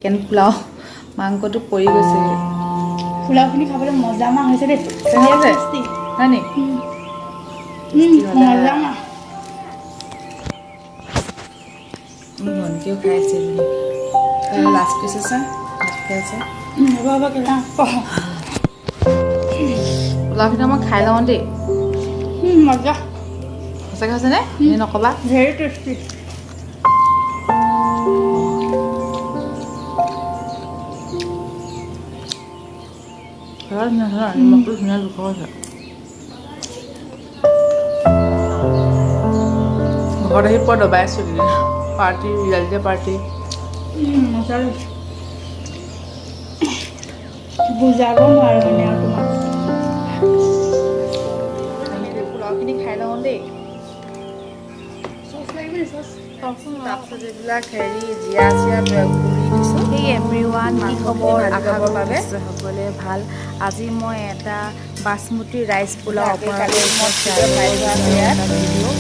Chicken pulao মাংসটো পৰি গৈছে। পোলাওখিনি খাবলৈ মজা মা হৈছে দেই। কেনে আছে? টেষ্টি। হয় নি? মজা মা। মোৰ ভণ্টিও খাই আছে এজনী। লাষ্ট পিচ আছে, ভাত খাই আছে। হ'ব হ'ব, কেলা। পোলাওখিনি মই খাই লওঁ দেই। মজা। সঁচাকৈ হৈছেনে? এনেই নক'বা। Very tasty. ধুনীয়া ধুনীয়া, নিমখটো ধুনীয়া জোখৰ হৈছে। ঘৰত আহি পুৰা দবাই আছোঁ এইকেইদিন। পাৰ্টি, ৰিজাল্ট দিয়া পাৰ্টি। মজা লাগিছে, বুজাব নোৱাৰো মানে আৰু তোমাক। আমি পোলাওখিনি খাই লওঁ দেই। চচ লাগিব নি, চচ? তাৰপিছত এইবিলাক হেৰি জিৰা চিৰা গুৰি দিছোঁ। হেই এভৰিৱান, কি মাংসখিনি খবৰ? ভাজি আশা ল'বৰ কৰোঁ বাবে। নিশ্চয় সকলোৱে ভাল। আজি মই এটা বাসমতী ৰাইচ পোলাও কালি আপোনালোকৰ মই ওচৰত ফ্ৰিজত শ্বেয়াৰ ভৰাই কৰিব থোৱা আছে বিচাৰোঁ ইয়াত। এটা ভিডিঅ'।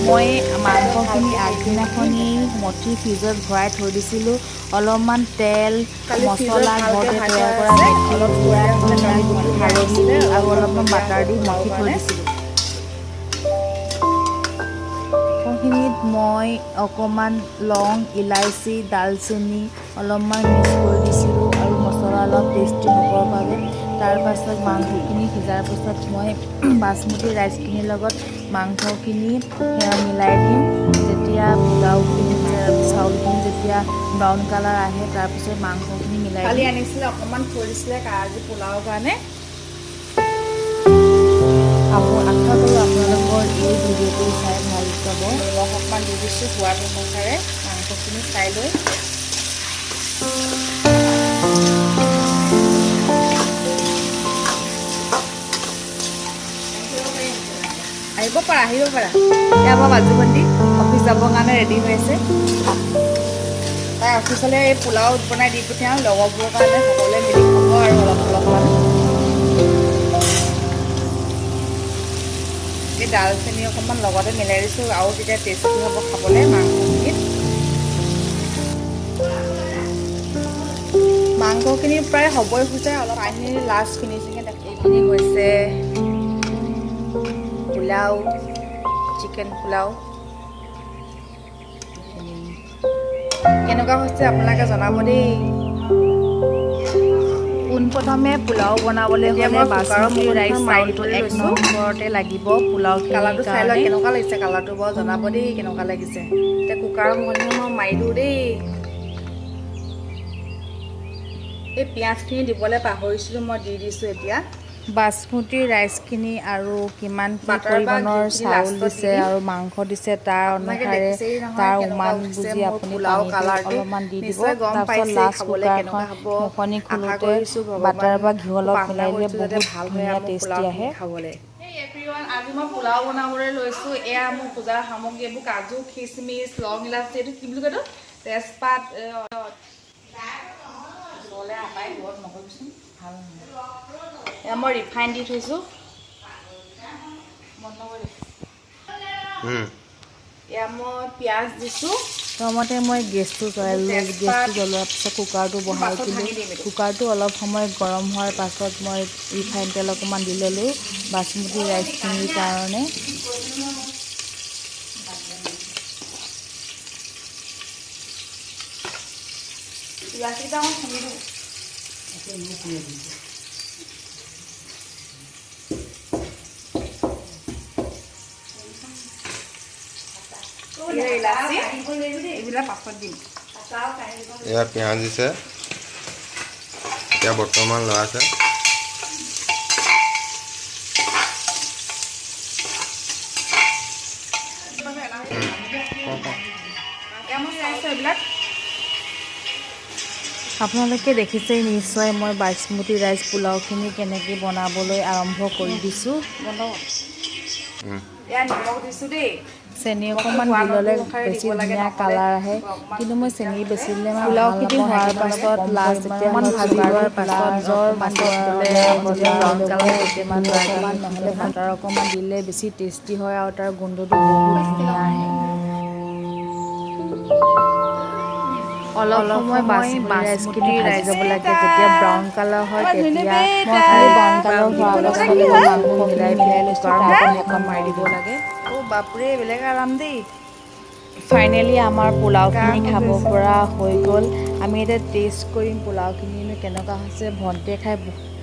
মই মাংসখিনি আগদিনাখনি মঠি ফ্ৰিজত ভৰাই থৈ দিছিলোঁ। অলপমান তেল, কালি ফ্ৰিজত মছলা, ভালকে ঘৰতে ভৰাই তৈয়াৰ থোৱা কৰা আছে। মেথি, অলপ জিৰা, থৈ দিয়া ধনিয়া, আছিলে, কালি গুটি হালধি আছিলে, আৰু অলপ অলপমান বাটাৰ দি পোলাওৰ মঠি থৈ কাৰণে। দিছিলোঁ। মাংসখিনিত মই অকণমান লং, ইলাচি, ডালচেনি অলপমান মিক্স কৰি দিছিলোঁ আৰু মছলা অলপ টেষ্টি হ'বৰ বাবে। তাৰপাছত মাংসখিনি সিজাৰ পাছত মই বাসমতী ৰাইচখিনিৰ লগত মাংসখিনি মিলাই দিম। যেতিয়া পোলাওখিনি, চাউলখিনি যেতিয়া ব্ৰাউন কালাৰ আহে, তাৰপিছত মাংসখিনি মিলাই কালি দিম। আনিছিলে, অকণমান থৈ দিছিলে আজি পোলাওৰ কাৰণে। আশা কৰোঁ আপোনালোকৰ এই ভিডিঅ'টো চাই ভাল পাব। নিমখ অকণমান দি দিছোঁ সোৱাদ অনুসাৰে, মাংসখিনি চাই লৈ। আহিব পাৰা, আহিব পাৰা। এয়া আমাৰ মাজু ভণ্টি অফিচ যাবৰ কাৰণে ৰেডি হৈ আছে। তাই অফিচলৈ এই পোলাও বনাই দি পঠিয়াওঁ লগৰবোৰৰ কাৰণে, সকলোৱে মিলি খাব আৰু অলপ অলপমান। এই ডালচেনি অকণমান লগতে মিলাই দিছোঁ আৰু তেতিয়া টেষ্টি হ'ব খাবলৈ মাংসখিনিত। মাংসখিনি প্ৰায় হ'বই হৈছে, অলপ পানী লাষ্ট ফিনিচিঙে। এইখিনি হৈছে পোলাও, চিকেন পোলাও। এইখিনি কেনেকুৱা হৈছে আপোনালোকে জনাব দেই। পোনপ্ৰথমে পোলাও বনাবলৈ এতিয়া হ'লে মই কুকাৰৰ বাসমতী ৰাইচ মুখখন মাৰি চাউলটো দিবলৈ এক লৈছোঁ। নম্বৰতে লাগিব পোলাওখিনিৰ কালাৰটো চাই লওক। কাৰণে। কেনেকুৱা লাগিছে কালাৰটো বাৰু জনাব দেই, কেনেকুৱা লাগিছে। এতিয়া কুকাৰৰ মুখখন মই মাৰি দিওঁ দেই। এই পিঁয়াজখিনি দিবলৈ পাহৰিছিলোঁ, মই দি দিছোঁ এতিয়া। বাসমতী ৰাইচখিনি আৰু কিমান কি বাটাৰ বা পৰিমাণৰ ঘিখিনি চাউল লাষ্টত দি দিছে দিম। আৰু মাংস দিছে, তাৰ আপোনালোকে অনুসাৰে দেখিছেই নহয় তাৰ কেনেকুৱা উমান উঠিছে বুজি মোৰ আপুনি পোলাও পানীটো কালাৰটো। অলপমান দি দিব। নিশ্চয় গম তাৰপিছত পাইছেই লাষ্ট খাবলৈ কুকাৰখন কেনেকুৱা হ'ব। মুখনি আশা খোলোতে কৰিছোঁ, ভগৱান বাটাৰ বা ঘিউ অলপ প্ৰাৰ্থনা মিলাই দিলে কৰিছোঁ যাতে বহুত ভাল হয় ধুনীয়া আৰু মোৰ টেষ্টি পোলাওখিনি আহে। খাবলৈ। Hey everyone, আজি মই পোলাও বনাবলৈ লৈছোঁ। এয়া মোৰ পূজাৰ সামগ্ৰী, এইবোৰ কাজু, খিচমিচ, লং, ইলাচি, এইটো কি বুলি কয় এইটো, তেজপাত। ওচৰলৈ আপাই দূৰত নকৰিবিচোন, ভাল নহয়। এয়া মই ৰিফাইন দি থৈছোঁ, বন্ধ কৰি দিছোঁ। এয়া মই পিঁয়াজ দিছোঁ। প্ৰথমতে মই গেছটো জ্বলাই ল'লোঁ। তেজপাত। গেছটো জ্বলোৱাৰ পিছত কুকাৰটো বহাই পাছত দিলোঁ। ভাঙি দিম এইটো। কুকাৰটো অলপ সময় গৰম হোৱাৰ পাছত মই ৰিফাইন তেল অকণমান দি ল'লোঁ বাসমতী ৰাইচখিনিৰ কাৰণে। ইলাচিকেইটা অকণ খুন্দি দিওঁ। এয়া ইলাচি, এইবিলাক পাছত দিম। এয়া পিঁয়াজ দিছে এতিয়া বৰ্তমান লৰাছে। এয়া মই চাইছোঁ এইবিলাক। আপোনালোকে দেখিছেই নিশ্চয় মই বাসমতী ৰাইচ পোলাওখিনি কেনেকৈ বনাবলৈ আৰম্ভ কৰি দিছোঁ। বন্ধ কৰ। এয়া নিমখ দিছোঁ দেই। চেনি নিমখটো অকণমান সোৱাদ দি ল'লে অনুসাৰে বেছি দিব লাগে, ধুনীয়া নহ'লে কালাৰ আহে। অকণমান কিন্তু মই চেনি বেছি দিলে মানে ভাল পোলাওখিনি নাপাওঁ, হোৱাৰ সেইকাৰণে পাছত কম লাষ্ট পৰিমাণৰ যেতিয়া মই ভাজি কুকাৰত লোৱাৰ পাছত নিজৰ পাছত দিলে যেতিয়া ব্ৰাউন কালাৰ অকণমান অকণমান নহ'লে বাটাৰ অকণমান দিলে বেছি টেষ্টি হয় আৰু তাৰ গোন্ধটো বহুত ধুনীয়া আহে। অলপ সময় বাসমতী ৰাইচখিনি ভাজি ল'ব লাগে। যেতিয়া ব্ৰাউন কালাৰ হয়, তেতিয়া বেটা। খালি ব্ৰাউন কালাৰ হোৱাৰ লগে লগে মাংস মিলাই মিলাই লৈছোঁ। তাৰপৰা ঢাকন মাৰি দিব লাগে। অ' বাপৰে, বেলেগ আৰাম দেই। ফাইনেলি আমাৰ পোলাওখিনি খাব পৰা হৈ গ'ল। আমি এতিয়া টেষ্ট কৰিম পোলাওখিনিনো কেনেকুৱা হৈছে। ভণ্টিয়ে খাই বহুত